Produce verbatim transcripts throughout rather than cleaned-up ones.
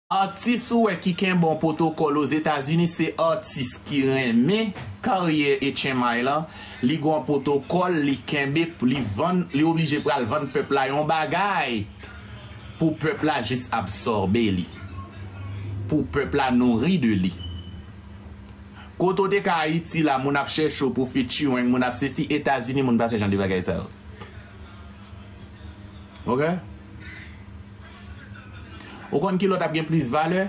Atis ou wè ki kenbe yon pwotokòl Ozetazini se atis ki renmen karyè H M I lan. Li gen yon pwotokòl, li kenbe, li vann, li oblije pral vann pèp la yon bagay pou pèp la jis absòbe li. Pou pèp la nouri de li. Kote w te ka Ayiti la, moun ap chèche w pou featuring, moun ap sesi, Etazini, moun pa fè jan de bagay sa yo. Ok? Ou konn ki lè w t ap gen plis valè?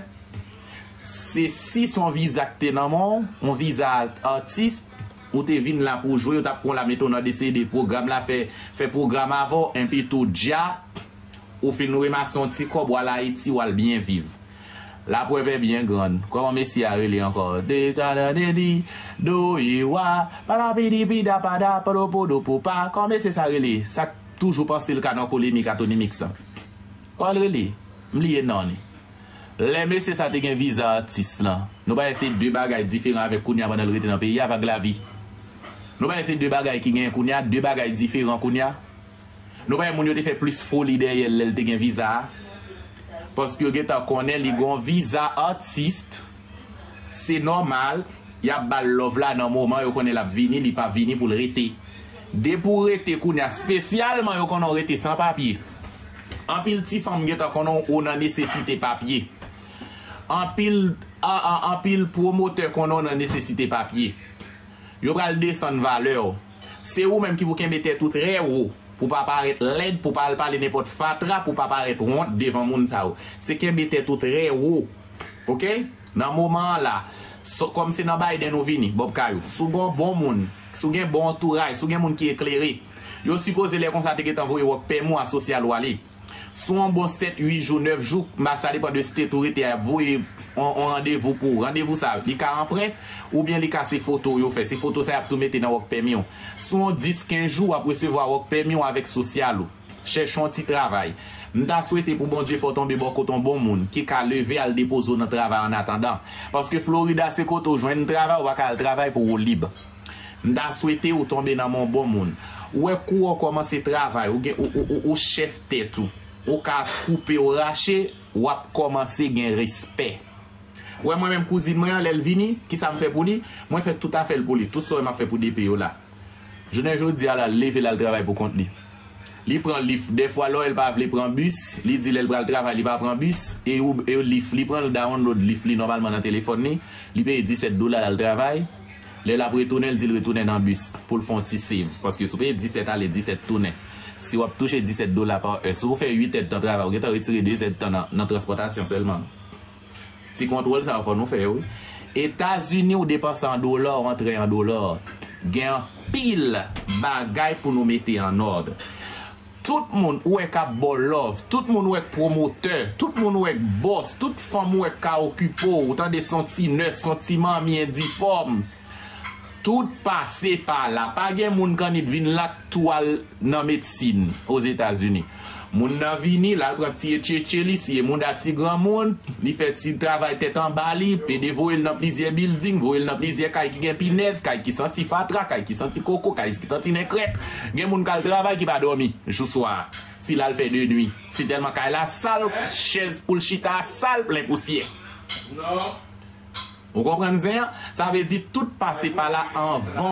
Se si se yon viza k te nan men w, yon viza atis, ou te vin la pou w jwe, yo t ap pran w la mete w nan D C D, pwogram la fè, fè pwogram avè w, enpi tou dja, ou fin remase yon ti kòb, w al Ayiti, w al byen viv. Laprèv est bien grande. Kòman mesye a rele ankò? De ta da de di, do yi wa, pa da pi di pi da pa da, pa do po do po pa. Kòman mesye sa rele? Sa k toujou panse l ka nan polemik a Tony Mix an. Kòman l rele? M bliye non li. Lè mesye sa te gen viza atis lan, nou pa wè se de bagay diferan avèk kounye a pandan l rete nan peyi a, vag lavi. Nou pa wè se de bagay ki genyen kounye a, de bagay diferan kounye a. Nou pa wè moun yo te fè plis foli dèyè l lè l te gen viza a. Paske yo gentan konnen li gon viza atis. Se nòmal, y ap ba l love la nan moman yo konnen l ap vini, li pa vini pou l rete. Depi w rete kounye a, espesyalman yo konnen w rete san papye. Anpil ti fanm gentan konnen w nan nesesite papye. Anpil, a, a, anpil pwomotè konnen w nan nesesite papye. Yo pral desann valè w. Se ou menm ki pou kenbe tèt ou trè wo, pou pa parèt lèd, pou pa al pale nenpòt fatra, pou pa parèt wont devan moun sa yo. Se kenbe tèt ou trè wo. Ok? Nan moman an la, so, kòm se nan Biden ou vini, Bob Kayou, si w gen yon bon moun, si w gen bon antouraj, si w gen moun ki eklere, yo sipoze lè konsa te gentan voye wòk pèmi w a sosyal ou ale. Si w yon bon sèt, uit jou, nèf jou, sa depann de state ou rete a, y ap voye yon, yon randevou pou ou. Randevou sa, li ka an prent, oubyen li ka se foto yo fè. Se foto sa y ap tou mete nan wòk pèmi w. Si w yon dis, kenz jou, w ap resevwa wòk pèmi w avèk sosyal ou. Chèche yon ti travay. M ta swete pou Bondye fè w tonbe bò kote yon bon moun ki ka leve al depoze w nan travay annatandan. Paske Florida se kote w jwenn travay, ou pa ka al travay pou ou lib. M ta swete ou tonbe nan men yon bon moun. Ou wè kou w kòmanse travay, ou gen, ou, ou, ou, ou chèf tèt ou. Ou ka koupe, ou rache, w ap kòmanse gen respè. Ou wè mwen menm kouzin mwen an, lè l vini, kisa m fè pou li? Mwen fè tout afè l pou li, tout sa w wè m ap fè pou D P yo la. Jounen jodi a la, l leve l al travay pou kont li. Li pran Lyft. Dèfwa lè w wè l pa vle pran bis, li di lè l pral travay li pa pran bis, e ou, e Lyft, li pran l download Lyft li nòmalman nan telefòn li, li peye disèt dola l al travay. Lè l ap retounen, l di l retounen nan bis pou l fè yon ti save. Paske si w peye disèt ale, disèt tounen, si w ap touche disèt dola pa è, si w fè uit èdtan travay, ou gentan retire de zèdtan nan, nan transpòtasyon sèlman. Ti kontwòl sa yo fò nou fè yo, wi. Etazini, ou depanse an dola, ou antre an dola. Gen anpil bagay pou nou mete an òd. Tout moun ou wè k ap ba w love, tout moun ou wè k pwomotè, tout moun ou wè k bòs, tout fanm ou wè k ka okipe w, ou tande se yon ti nès, se yon ti manmi endifòm. Tout pase pa la. Pa gen moun k annik vin la k tou al nan medsin Ozetazini. Moun nan vini, l al pran ti etchetche li, siye mouda ti granmoun, li fè ti travay tèt anba li, pede voye l nan plizyè bilding, voye l nan plizyè kay ki gen pinèz, kay ki santi fatra, kay ki santi koko, kay ki santi nen krèk. Gen moun k al travay ki pa dòmi jou swa, si l al fè de nwi. Si tèlman kay la sal, chèz pou l chita a sal, plen pousyè. Ou konprann zen an? Sa vle di tout pase pa la anvan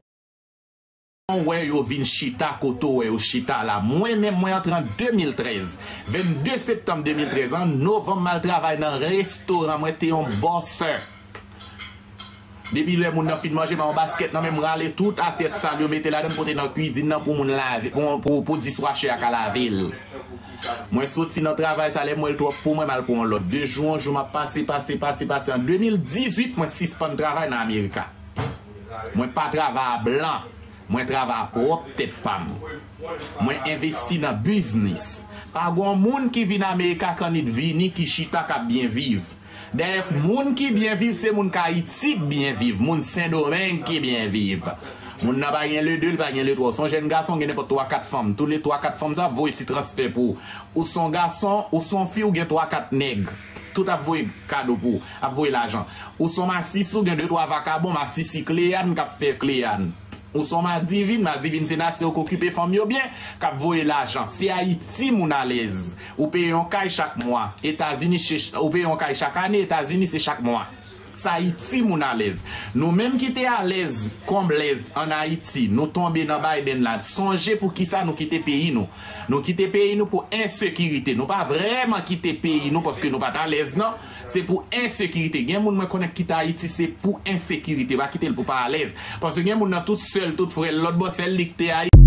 w wè yo vin chita kote w wè yo chita la. Mwen menm, mwen antre an de mil trèz. Vennde septanm de mil trèz, an novanm, m al travay nan restoran, mwen te yon bòsè. Depi lè moun nan fin manje, m a yon baskèt nan men m, rale tout asyèt sal yo mete ladan, m pote nan kwizin nan pou moun lave, pou, pou, pou diswachè a ka lave l. Mwen soti nan travay sa, lè m wè l twòp pou mwen, m al pran yon lòt. De jou an jou, m ap pase, pase, pase, pase. An de mil dizuit, mwen sispann travay nan Amerika. Mwen pa travay a blan. Mwen travay a pwòp tèt pa m. Mwen envesti nan biznis. Pa gon moun ki vin Amerika k annik vini ki chita k ap byen viv. Dayè, moun ki byen viv, se moun k Ayiti k byen viv, moun Sendomeng ki byen viv. Moun nan pa gen le de, l pa gen le twa. W se yon jèn gason, gen nenpòt twa, kat fanm. Tou le twa, kat fanm sa ap voye ti transfè pou ou. Ou se yon gason, ou se yon fi, ou gen twa, kat nèg. Tout ap voye kado pou ou, ap voye lajan. Ou se yon masisi, ou gen de, twa vakabon, masisi Kleyann k ap fè Kleyann. Ou se yon madivin, madivin se nasyon k okipe fanm yo byen, k ap voye lajan. Se Ayiti moun alèz. Ou peye yon kay chak mwa, Etazini se, ou peye yon kay chak ane, Etazini se chak mwa. Sa Ayiti moun alèz. Nou menm ki te alèz, konblèz ann Ayiti, nou tonbe nan Biden la. Sonje pou kisa nou kite peyi nou. Nou kite peyi nou pou ensekirite. Nou pa vrèman kite peyi nou paske nou pa t alèz, non. Se pou ensekirite. Gen moun mwen konnen ki kite Ayiti, se pou ensekirite. Pa kite l pou pa alèz. Paske gen moun nan tout sè l, tout frè l, lòt bò sè l, li kite Ayiti.